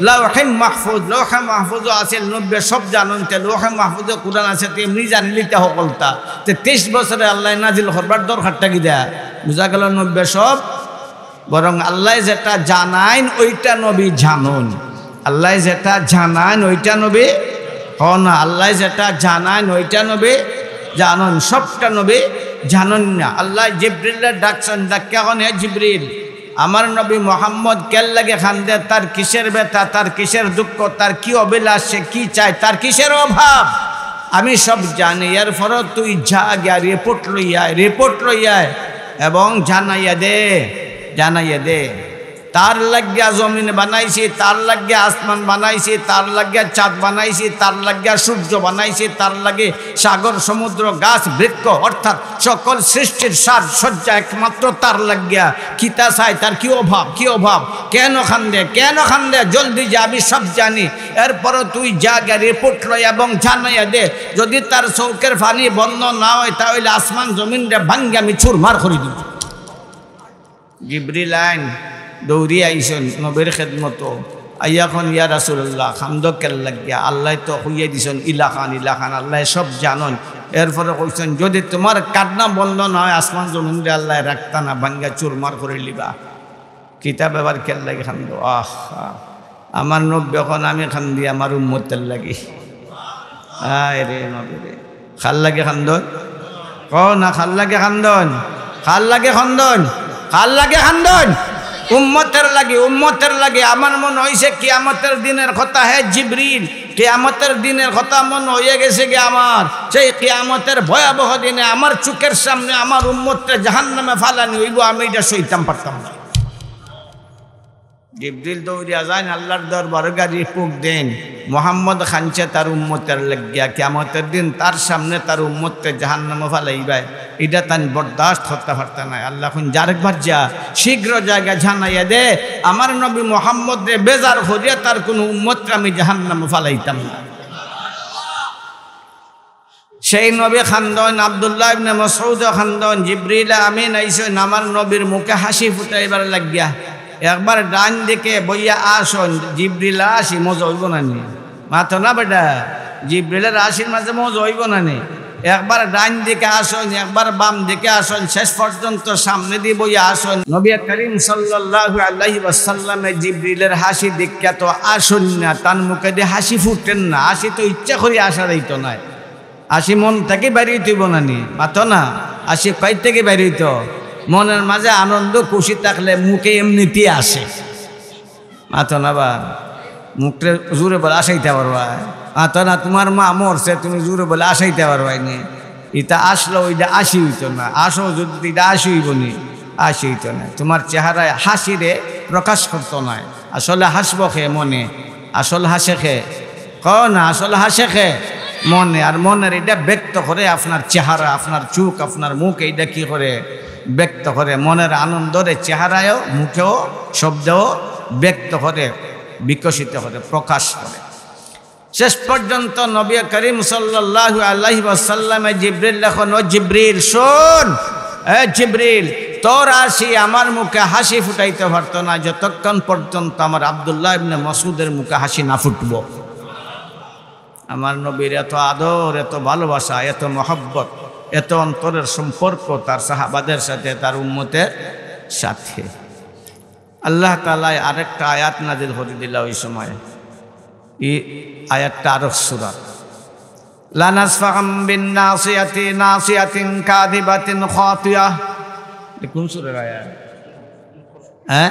লাওহিম মাহফুজ। লৌহে মাহফুজো আছিল, নবীয়ে সব জানইন, তে লৌহে মাহফুজো কোরআন আছে, তে এমনি জানিলিতা হকলতা। তে তেইশ বছরে আল্লায় নাজিল করবার দরকারটা কিতা? বুঝা গেল নবীয়ে সব বরং আল্লায় যেটা জানাইন, ওইটা নবী জানইন। আল্লায় যেটা জানাইন, ওইটা নবী, কও না, আল্লায় যেটা জানাইন, ওইটা নবী জানইন, সবটা নবী জানইন না। আল্লায় জিবরিলরে ডাকছইন, ডাকিয়া কইন, "হে জিবরিল, আমার নবী মোহাম্মদ কের লাগি কান্দে, তার কিসের ব্যথা, তার কিসের দুঃখ, তার কি অভিলাষ, সে কি চায়, তার কিসের অভাব, আমি সব জানি। এরপরও তুই যা গিয়া রিপোর্ট লইয়া আয়, রিপোর্ট লইয়া আয়।" এবং জানাইয়া দে, জানাইয়া দে। তার লাগিয়া জমিন বানাইছি, তার লাগিয়া আসমান বানাইছি, তার লাগিয়া চাঁদ বানাইছি, তার লাগিয়া সূর্য বানাইছি, তার লাগি সাগর, সমুদ্র, গাছ, বৃক্ষ, অর্থাৎ সকল সৃষ্টির সাজসজ্জা একমাত্র তার লাগিয়া। কিতা চায়, তার কি অভাব, কি অভাব, কেন কান্দে, কেন কান্দে, জলদি যা, আমি সব জানি। এরপরও তুই যা গিয়া রিপোর্ট লয় এবং জানাইয়া দে। যদি তার চউখের পানি বন্ধ না অয়, তা অইলে আসমান জমিনরে ভাঙ্গি আমি চুরমার করি দিমু। জিবরিল আইন, দৌড়ি আইছইন নবীর খেদমতো। আইয়া কইন, "ইয়া রাসূলুল্লাহ, কান্দো কিতার লাগিয়া? আল্লায় তো কইয়া দিছইন ইলাখান, ইলাখান, আল্লায় সব জানইন।" এরপরে কইছইন, "যদি তুমার কান্না বন্ধ না অয়, আসমান জমিনরে আল্লায় রাখতা না, ভাঙ্গা চুরমার করিলিবা।" কিতা ব্যাপার, কিতার লাগি কান্দো? আহ, আহ। আমার নবীয়ে কইন, "আমি কান্দি আমার উম্মতর লাগি।" আয় রে নবী রে। কার লাগি কান্দইন? কও না, কার লাগি কান্দইন? কার লাগি কান্দইন? কার লাগি কান্দইন? উম্মতর লাগি, উম্মতর লাগি। আমার মনো অইছে কিয়ামতর দিনর কথা, হে জিবরিল, কিয়ামতর দিনর কথা মনো অইয়া গেছেগি আমার। সেই কিয়ামতর ভয়াবহ দিনে আমার চউখর সামনে আমার উম্মতরে জাহান্নামে ফালানি অইবো, আমি ইটা সইতাম পারতাম না। জিবরিল দৌড়িয়া যাইন, আল্লার দরবারো গাড়ি ফুক দেইন, "মুহাম্মদ কানছে তার উম্মতর লাগিয়া, কিয়ামতর দিন তার সামনে তার উম্মতরে জাহান্নামো ফালাইবায়, ইটা তাইন বরদাস্ত করতা পারতা নায়।" আল্লায় কইন, "যা, আরেকবার যা, শীঘ্র জাগা জানাইয়া দে, আমার নবী মুহাম্মদরে বেজার করিয়া তার কুনু উম্মতরে আমি জাহান্নামো ফালাইতাম না।" সেই নবী কান্দইন, আব্দুল্লাহ ইবনে মাসউদও কান্দইন, জিবরিল আমিন আইছইন আমার নবীর মুখে হাসি ফুটাইবার লাগিয়া। একবার ডাইন দিকে বইয়া আসইন, জিবরিলর হাসি মজা অইবো না নি? মাতো না বেটা, জিবরিলর হাসির মাঝে মজা অইবো না নি? একবার ডাইন দিকে আসইন, একবার বাম দিকে আসইন, শেষ পর্যন্ত সামনেদি বইয়া আসইন। নবী করিম সাল্লাল্লাহু আলাইহি ওয়াসাল্লামে জিবরিলর হাসি দেখিয়া তো আসইন না, তান মুখেদি হাসি ফুটের না, হাসি তো ইচ্ছা করি আসা যাইতো নায়। হাসি মন থাকি বাইর অইতো অইবো না নি? মাতো না। হাসি কই থাকি বাইর অইতো? মনর মাঝে আনন্দ খুশি থাকলে মুখে এমনিতেই আসে। মাতো না বা? মুখরে জুরে বলে আসাইতা পারবায়? মাতো না, তুমার মা মরছে, তুমি জুরে বলে আসাইতা পারবায় নি? ইটা আসলো, ইটা হাসি অইতো না। আসো যদি ইটা হাসি অইবো নি? হাসি অইতো না। তুমার চেহারায় হাসিরে প্রকাশ করতো নায়। আসলে হাসবো কে? মনে। আসল হাসে কে? কও না, আসল হাসে কে? মনে। আর মনর ইটা ব্যক্ত করে আপনার চেহারা, আপনার চউখ, আপনার মুখ, ইটা কি করে? ব্যক্ত করে। মনর আনন্দরে চেহারায়ও, মুখেও, শব্দেও ব্যক্ত করে, বিকশিত করে, প্রকাশ করে। শেষ পর্যন্ত নবী করিম সাল্লাল্লাহু আলাইহি ওয়াসাল্লামে জিবরিলরে কইন, "ও জিবরিল, শুন, এ জিবরিল, তোর হাসি আমার মুখে হাসি ফুটাইতে পারতো না, যতক্ষণ পর্যন্ত আমার আব্দুল্লাহ ইবনে মাসউদর মুখে হাসি না ফুটবো।" আমার নবীর এত আদর, এত ভালোবাসা, এত মহব্বত, এত অন্তরের সম্পর্ক তার সাহাবাদের সাথে, তার উম্মতের সাথে। আল্লাহ তাআলায় আরেকটা আয়াত নাজিল করি দিলা ওই সময়। এই আয়াতটা আরক সূরা। "লানাসফাআম বিন নাসিয়াতি নাসিয়াতিন কাযিবাতিন খাতিয়া।" এটা কোন সূরার আয়াত? হ্যাঁ?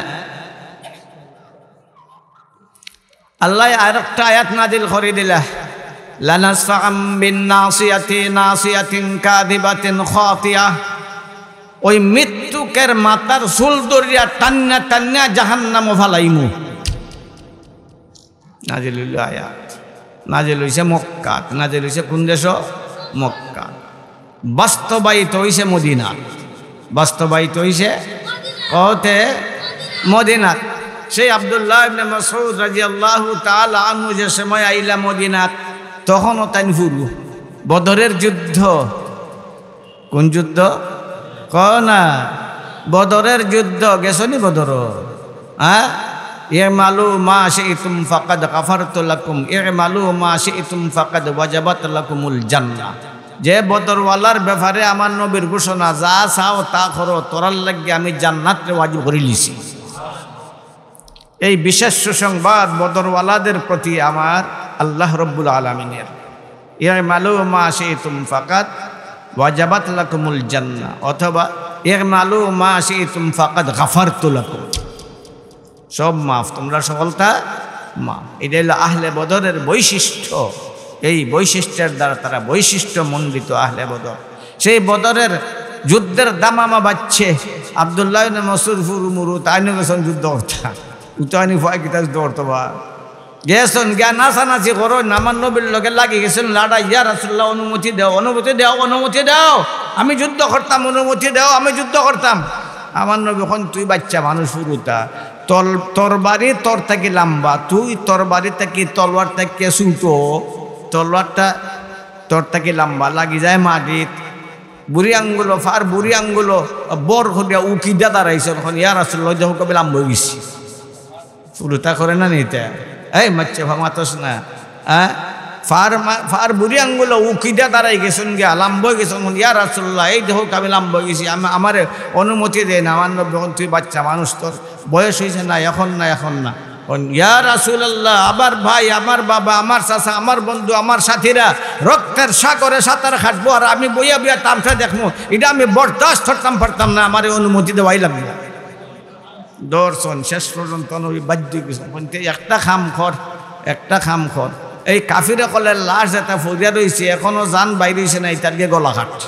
আল্লায় আরেকটা আয়াত নাজিল করি দিলা, "লানাসফাআম বিন নাসিয়াতি নাসিয়াতিন কাযিবাতিন খাতিয়া।" ওই মৃত্যুকের মাথার চুল ধরিয়া টান্না টান্না জাহান্নামো ফালাইমু। নাজিল অইল আয়াত, নাজিল অইছে মক্কাত, নাজিল অইছে কোন দেশো? মক্কাত। বাস্তবায়িত অইছে মদিনাত, বাস্তবায়িত অইছে কওতে মদিনাত। সেই আব্দুল্লাহ ইবনে মাসউদ রাদিয়াল্লাহু তাআলা আনহু যে সময় আইলা মদিনাত, তখনও তাইন হুরু। বদরের যুদ্ধ, কোন যুদ্ধ? কও না, বদরের যুদ্ধ। গেছো নি বদর? হ্যাঁ? "ই'মালু মা শি'তুম ফাকাদ গাফারতু লাকুম, ই'মালু মা শি'তুম ফাকাদ ওয়াজাবাত লাকুমুল জান্নাহ।" যে বদরওয়ালার ব্যাপারে আমার নবীর ঘোষণা, "যা চাও তা করো, তোরার লাগি আমি জান্নাতরে ওয়াজিব করিলিছি।" এই বিশেষ সুসংবাদ বদরওয়ালাদের প্রতি আমার আল্লাহ রব্বুল আলামিনের। "ই'মালু মা শি'তুম ফাকাদ ওয়াজাবাত লাকুমুল জান্নাহ", অথবা "ই'মালু মা শি'তুম ফাকাদ গাফারতু লাকুম", সব মাফ, তোমরা সকলতা মাফ। এটা হলো আহলে বদরের বৈশিষ্ট্য। এই বৈশিষ্ট্যের দ্বারা তারা বৈশিষ্ট্য মণ্ডিত আহলে বদর। সেই বদরের যুদ্ধের দামামা বাজছে, আব্দুল্লাহ ইবনে মাসউদ হুরু মুরু, তাইন গেছইন যুদ্ধ করতা। উতানি ভয় কিতা যুদ্ধ করতো বা? গেছইন গিয়া নাচানাচি করইন, আমার নবীর লগে লাগি গেছইন লড়াই, "ইয়া রাসূলুল্লাহ, অনুমতি দেও, অনুমতি দেও, অনুমতি দেও, আমি যুদ্ধ করতাম, অনুমতি দেও, আমি যুদ্ধ করতাম।" আমার নবী কইন, "তুই বাচ্চা মানুষ হুরুতা, তল-, তরবারি তোর থাকি লম্বা, তুই তরবারি থাকি, তলোয়ার থাকি ছুটো, তলোয়ারটা তোর থাকি লম্বা, লাগি যায় মাটিত।" বুড়ি আঙ্গুলো, ফার বুড়ি আঙ্গুলো, বড় করিয়া উকিদা দাঁড়াইছে, তখন ইয়া রাসূলুল্লাহ, দেখো কবে লম্বা অই গেছি। ফুরুতা করে না নি ইতা? এই মাতছে, ফা মাতস না। হ্যাঁ? ফার মা-, ফার বুড়ি আঙ্গুল উকিদা দাঁড়াই গেছইন গিয়া, লাম্বা অই গেছইন। ইয়া রাসূলুল্লাহ, এই দেখউক্কা আমি লাম্বা অই গেছি, আমা-, আমারে অনুমতি দেইন। আমার নবী কইন, তুই বাচ্চা মানুষ, তোর বয়স অইছে না, এখন না, এখন না। কইন, ইয়া রাসূলুল্লাহ, আমার ভাই, আমার বাবা, আমার চাচা, আমার বন্ধু, আমার সাথীরা রক্তের সাগরে সাঁতার কাটবো, আর আমি বইয়া বইয়া তামশা দেখমু, ইটা আমি বরদাস্ত করতাম পারতাম না, আমারে অনুমতি দেওয়াই লাগবো। ধরছইন, শেষ পর্যন্ত নবী বাধ্য অই গেছইন। কইন তে একটা কাম কর, একটা কাম কর, এই কাফির অকলর লাশ যেটা পড়িয়া রইছে, এখনো জান বাইর অইছে না, ইতার গিয়া গলা কাট।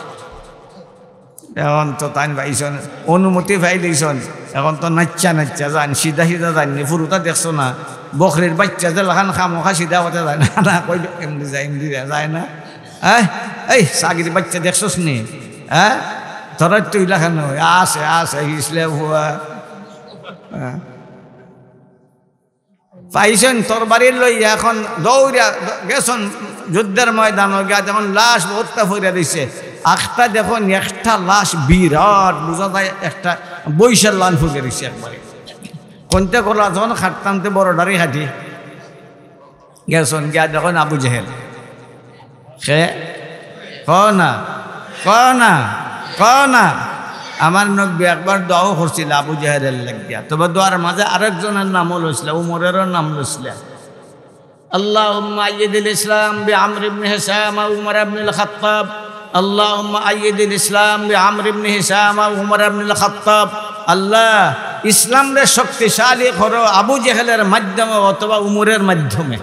এখন তো তাইন পাইছইন, অনুমতি পাইলিছইন, এখন তো নাইচ্চা নাইচ্চা যাইন, সিধা সিধা যাইন নি, ফুরুতা দেখছো না, বকরির বাইচ্চা যেলাখান খামোখা সিধা পথে যায় না, না, কইল এমনি যায়, এমনি যায়, যায় না। হ্যাঁ, এই ছাগির বাইচ্চা দেখছস নি? হ্যাঁ, তোরা তো ইলাখান আছে, আছে, ইসলে হুয়া। হ্যাঁ। পাইছইন তরবারি লইয়া, এখন দৌড়িয়া গেছইন যুদ্ধর ময়দানো গিয়া, দেখইন লাশ বউততা পড়িয়া রইছে। আখতা দেখইন একটা লাশ বিরাট, বুঝা যায় একটা বইষার লান পড়িয়া রইছে একবারে। কইন তে গলা যখন কাটতাম তে বড় ডাড়ি কাটি। গেছইন গিয়া দেখইন আবু জেহেল। কে? কও না, কও না, কও না। আমার নবী একবার দোয়াও করছিল আবু জেহেলর লাগিয়া। তবে দোয়ার মাঝে আরেকজনর নামও লইছিলা, উমরেরও নাম লইছিলা। اللهم أيد الإسلام بعمرو بن هشام وعمر بن الخطاب. اللهم أيد الإسلام بعمرو بن هشام وعمر بن الخطاب. আল্লাহ, ইসলামরে শক্তিশালী করো আবু জেহেলর মাধ্যমে অথবা উমরের মাধ্যমে।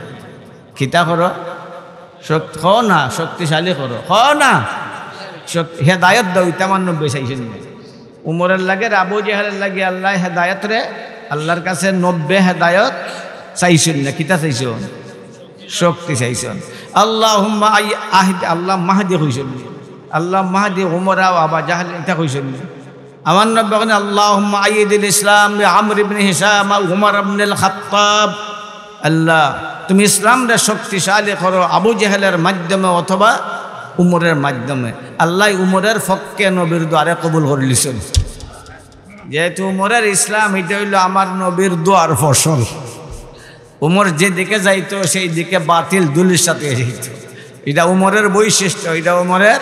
কিতা করো? শক্ত-, কও না, শক্তিশালী করো। কও না। শক-, হেদায়ত দাও, ইতা আমার নবী চাইছইন না। উমরের লাগি, আবু জেহেলর লাগি আল্লায় হেদায়তরে, আল্লাহর কাছে নবী হেদায়ত চাইছইন না। কিতা চাইছইন? শক্তি চাইছইন। আল্লাহুম্মা আই-, আহদি, আল্লাহ মাহদি কইছইন না। আল্লাহ মাহদি উমরা ও আবা জাহেল, ইতা কইছইন না। আমার নবী কইন, اللهم أيد الإسلام بعمرو بن هشام وعمر بن الخطاب. আল্লাহ, তুমি ইসলামরে শক্তিশালী করো আবু জেহেলর মাধ্যমে অথবা উমরের মাধ্যমে। আল্লায় উমরের পক্ষে নবীর দোয়ারে কবুল করিলিছইন। যেহেতু উমরের ইসলাম, ইটা অইলো আমার নবীর দোয়ার ফসল। উমর যেদিকে যাইতো, সেই দিকে বাতিল ধুলিস্যাৎ অইয়া যাইতো। ইটা উমরের বৈশিষ্ট্য, ইটা উমরের,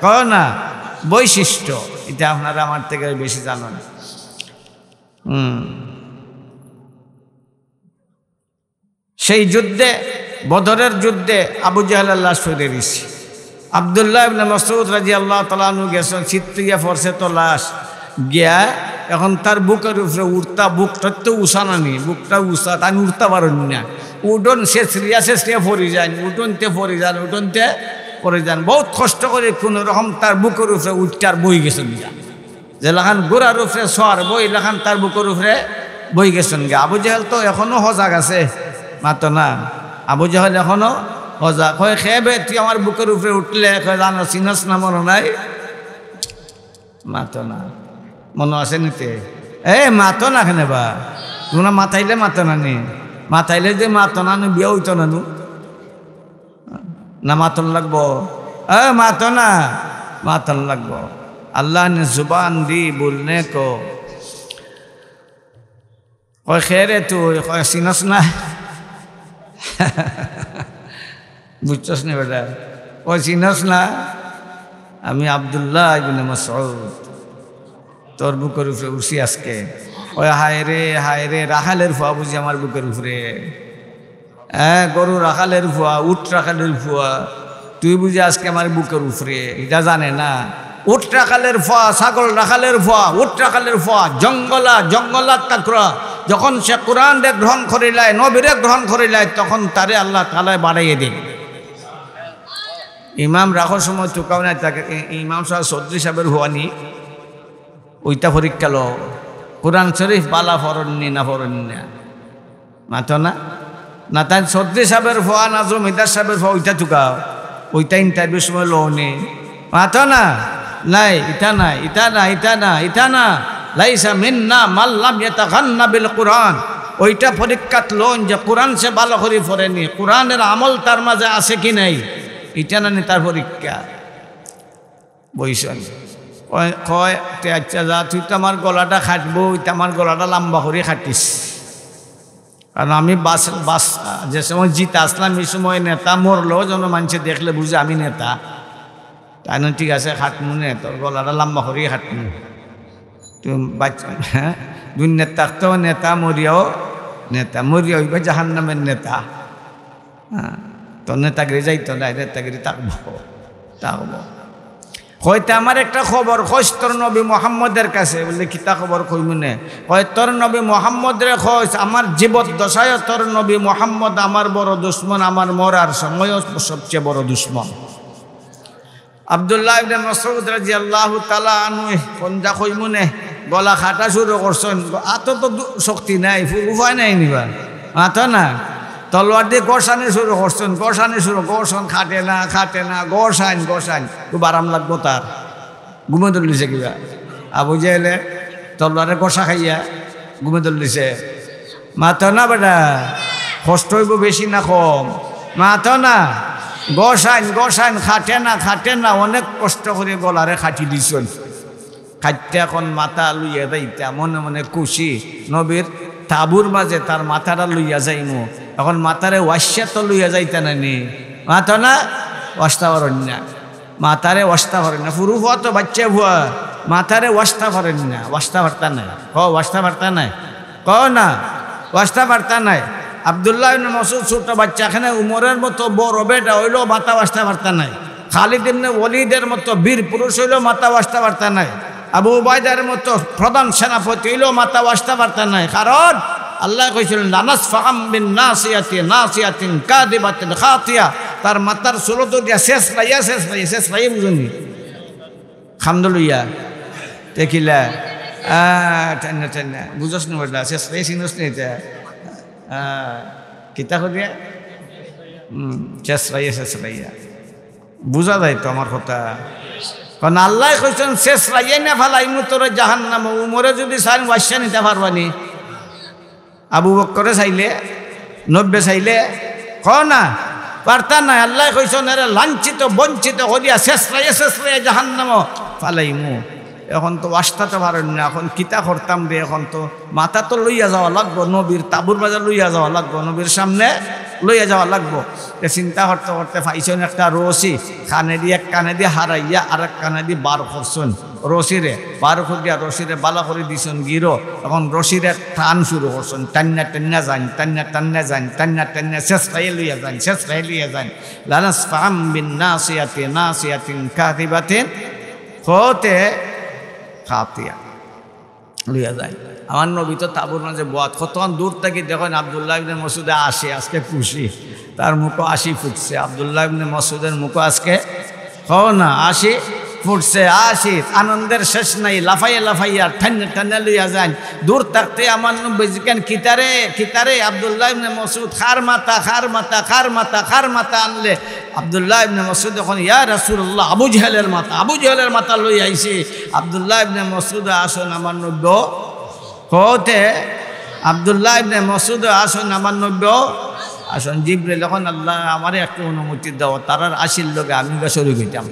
কও না, বৈশিষ্ট্য। ইটা আপনারা আমার থেকে বেশি জানইন। হুম। সেই যুদ্ধে, বদরের যুদ্ধে আবু জাহেলর লাশ পড়িয়া রইছে। আব্দুল্লাহ ইবনে মাসউদ রাদিয়াল্লাহু তাআলা আনহু গেছইন, ছিটকিয়া পড়ছে তো লাশ। গিয়া এখন তার বুকের উপরে উঠতা, বুকটা তো উঁচা না নি, বুকটা উঁচা, তাইন উঠতা পারইন না। উঠইন ছেছরিয়া ছেছরিয়া পড়ি যাইন, উঠইন তে পড়ি যাইন, উঠইন তে পড়ি যাইন। বউত কষ্ট করি কুনু রকম তার বুকের উপরে উঠিয়া বই গেছইন গিয়া। যেলাখান ঘোড়ার উপরে সওয়ার বই, ইলাখান তার বুকের উপরে বই গেছইন গিয়া। আবু জাহেল তো এখনো সজাগ আছে, মাতো না। আবু জাহেল এখনো সজাগ। কয়, "কে বে, তুই আমার বুকের উপরে উঠলে?" কয়, "জানো, চিনস না মনো নাই।" মাতো না। মনো আছে নি তে? এ, মাতো না কেনে বা? তুমরা মাতাইলে মাতো না নি? মাতাইলে যে মাতো না নু, বিয়া অইতো না নু। না মাতন লাগবো? এ, মাতো না, মাতন লাগবো। আল্লাহ নে জুবান দি বলনে কো। কয়, "কে রে তুই?" কয়, "চিনস না?" বুঝছস নি বেটা? কয়, "চিনস না? আমি আব্দুল্লাহ ইবনে মাসউদ। তোর বুকের উপরে উঠছি আজকে।" কয়, "হায় রে, হায় রে, রাখালের ফুয়া বুঝি আমার বুকের উপরে।" হ্যাঁ, গরু রাখালের ফুয়া, উট রাখালের ফুয়া, তুই বুঝি আজকে আমার বুকের উপরে, ইটা জানে না। উট রাখালের ফুয়া, ছাগল রাখালের ফুয়া, উট রাখালের ফুয়া, জঙ্গলা, জঙ্গলাত তাকরা। যখন সে কোরআনরে গ্রহণ করিলায়, নবীরে গ্রহণ করিলায়, তখন তারে আল্লাহ তাআলায় বাড়াইয়া দেইন। ইমাম রাখর সময় তুকাও নাই তাকে, ই-, ইমাম সাব চৌধুরী সাবর ফুয়া নি, ওইটা পরীক্ষা লও। কোরআন শরীফ বালা পড়ইন নি না পড়ইন না? মাতো না? না তাইন চৌধুরী সাবর ফুয়া না জমিদার সাবর ফুয়া, ওইটা তুকাও। ওইটা interview-র সময় লও নি। মাতো না? নাই, ইটা নাই, ইটা না, ইটা না, ইটা না। "লাইসা মিন্না মান লাম ইয়াতাগান্না বিল কুরআন।" ওইটা পরীক্ষাত লইন যে কোরআন সে ভালা করি পড়ে নি, কোরআনের আমল তার মাঝে আছে কি নাই, ইটা না নি তার পরীক্ষা। বইছইন। কয়, কয়, "তে আচ্ছা যা, তুই তো আমার গলাটা কাটবো, তুই তো আমার গলাটা লম্বা করি কাটিস।" কারণ আমি বাস বাস যে সময় জিতা আসলাম, এই সময় নেতা মরলেও যেন মানুষে দেখলে বুঝে আমি নেতা। তাই না? ঠিক আছে, খাটমু নে, তোর গলাটা লম্বা করি খাটমু। তুমি বাচ্চা, হ্যাঁ, দুনিয়াত থাকতেও নেতা, মরিয়াও নেতা, মরিয়া হইবা জাহান্নামের নেতা। হ্যাঁ, তো নেতাগিরি যাইতো না, নেতাগিরি থাকবো, থাকবো। কইতে আমার একটা খবর কইস তোর নবী মোহাম্মদের কাছে। বললে, "কিতা খবর কইমু নে?" কয়, "তোর নবী মোহাম্মদ রে কইস, আমার জীবদ্দশায় তোর নবী মোহাম্মদ আমার বড় দুশমন, আমার মরার সময়ও সবচেয়ে বড় দুশমন।" আব্দুল্লাহ ইবনে মাসউদ রাদিয়াল্লাহু তাআলা আনহু কোনটা কইমু নে, গলা কাটা শুরু করছেন। আতো তো দু-, শক্তি নাই, ফু-, উপায় নাই নিবা। মাতো না। তলোয়ার দিয়ে ঘষানি শুরু করছেন, ঘষানি শুরু করছেন, কাটে না, কাটে না, ঘষাইন, ঘষাইন। খুব আরাম লাগবো তার। ঘুমে ধরলিছে কিবা? আবু জেহেলে তলোয়ারে ঘষা খাইয়া ঘুমে ধরলিছে। মাতো না বেটা, কষ্ট হইব বেশি না কম? মাতো না। ঘষাইন, ঘষাইন, কাটে না, কাটে না, অনেক কষ্ট করে গলারে কাটি দিছইন। কাটতে এখন মাথা লইয়া যাইতা, মনে মনে খুশি, নবীর তাবুর মাঝে তার মাথাটা লইয়া যাইমু। এখন মাথারে ওয়াসা তো লইয়া যাইতা না নি? মাতো না, ওয়াসা পারইন না। মাথারে ওয়াসা পারইন না। ফুরু ফুয়া তো বাচ্চা ফুয়া, মাথারে ওয়াসা পারইন না, ওয়াসা পারতা নাই। ক, ওয়াসা পারতা নাই। ক না, ওয়াসা পারতা নাই। আব্দুল্লাহ ইবনে মাসউদ ছোট বাচ্চা, এখানে উমরের মতো বড় বেটা হইলেও মাথা ওয়াসা পারতা নাই। খালিদ ইবনে ওয়ালিদের মতো বীর পুরুষ হইলেও মাথা ওয়াসা পারতা নাই। আবু উবাইদার মতো প্রধান সেনাপতি হইলেও মাথা ওয়াসা পারতা নাই। কারণ আল্লাহ কইছিলেন, "লানাসফাআম বিন নাসিয়াতি, নাসিয়াতিন কাযিবাতিন খাতিয়া।" তার মাথার চুলো তো দিয়া শেষ পাইয়া, শেষ পাইয়া, শেষ পাইয়া বুঝুনি। খামদুলিয়া। দেখিলা? আ, টান্না, টান্না। বুঝছ না বেটা? শেষ পাইয়া চিনছ না এটা? আ, কিতা করিয়া? হুম, শেষ পাইয়া, শেষ পাইয়া। বুঝা যায় তো আমার কথা? কারণ আল্লাহ কইছেন, "শেষ পাইয়া না ফালাইমু তোরে জাহান্নামো।" উমরে যদি চাইন, ওয়াসা নিতা পারবা নি? আবু বক্করে চাইলে, নব্বে চাইলে, ক না, পারতা নাই। আল্লাহ কইছেন, "এরে লাঞ্ছিত, বঞ্চিত করিয়া শেষ পাইয়া, শেষ পাইয়া জাহান্নামো ফালাইমু।" এখন তো ওয়াসা তো পারইন না, এখন কিতা করতাম রে? এখন তো মাথা তো লইয়া যাওয়া লাগবো, নবীর তাবুর মাঝে লইয়া যাওয়া লাগবো, নবীর সামনে লইয়া যাওয়া লাগবো। তে চিন্তা করতে করতে পাইছইন একটা রশি, কানেদি, এক কানেদি হারাইয়া আর এক কানেদি বার করছইন রশিরে, বার করিয়া রশিরে বালা করি দিছইন গিরো। এখন রশিরে টান শুরু করছইন, টান্না টান্না যাইন, টান্না টান্না যাইন, টান্না টান্না শেষ পাইয়া লইয়া যাইন, শেষ পাইয়া লইয়া যাইন। "লানাসফাআম বিন নাসিয়াতি, নাসিয়াতিন কাযিবাতিন খাতিয়া।" লইয়া যায়। আমার নবী তো তাবুর মাঝে বওয়াত, কতক্ষণ দূর থাকি দেখইন আব্দুল্লাহ ইবনে মাসউদে হাসে, আজকে খুশি, তার মুখো হাসি ফুটছে। আব্দুল্লাহ ইবনে মাসউদের মুখো আজকে, কও না, হাসি ফুটছে, হাসি, আনন্দের শেষ নাই, লাফাইয়া লাফাইয়া টান্না টান্না লইয়া যাইন। দূর থাকতে আমার নবী জিকাইন, "কিতারে, কিতারে?" আব্দুল্লাহ ইবনে মাসউদ, "কার মাথা, কার মাথা, কার মাথা, কার মাথা আনলে?" আব্দুল্লাহ ইবনে মাসউদ কইন, "ইয়া রাসূলুল্লাহ, আবু জেহেলের মাথা, আবু জেহেলের মাথা লই আইছি।" আব্দুল্লাহ ইবনে মাসউদ আছইন আমার নবী, কওতে আব্দুল্লাহ ইবনে মাসউদ আছইন আমার নবী, আছইন। জিবরিল কইন, "আল্লাহ, আমারে একটু অনুমতি দেও, তারার হাসির লগে আমি গিয়া শরিক অইতাম।"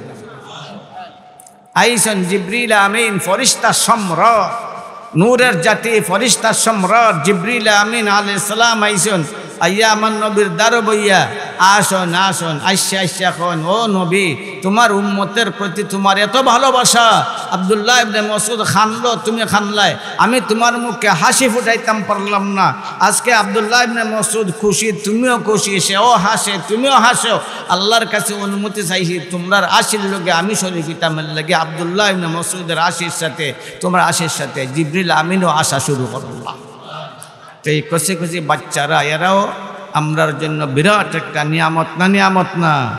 আইছইন জিবরিল আমিন, ফিরিস্তা সম্রাট, নূরের জাতি, ফিরিস্তা সম্রাট জিবরিল আমিন আলাইহিস সালাম আইছইন। আইয়া আমার নবীর দ্বারো বইয়া, "আছইন, আছইন।" আইসা, আইসা কইন, "ও নবী, তুমার উম্মতের প্রতি তুমার এত ভালোবাসা।" আব্দুল্লাহ ইবনে মাসউদ কানলো, তুমি কানলায়। আমি তুমার মুখে হাসি ফুটাইতাম পারলাম না। আজকে আব্দুল্লাহ ইবনে মাসউদ খুশি, তুমিও খুশি, সেও হাসে, তুমিও হাসো। আল্লাহর কাছে অনুমতি চাইছি, তুমরার হাসির লগে আমি শরিক অইতাম, এর লাগি আব্দুল্লাহ ইবনে মাসউদের হাসির সাথে তুমরার হাসির সাথে জিবরিল আমিনও হাসা শুরু করলা। তো এই কচি কচি বাচ্চারা, এরাও আমরার জন্য বিরাট একটা নিয়ামত না, নিয়ামত না?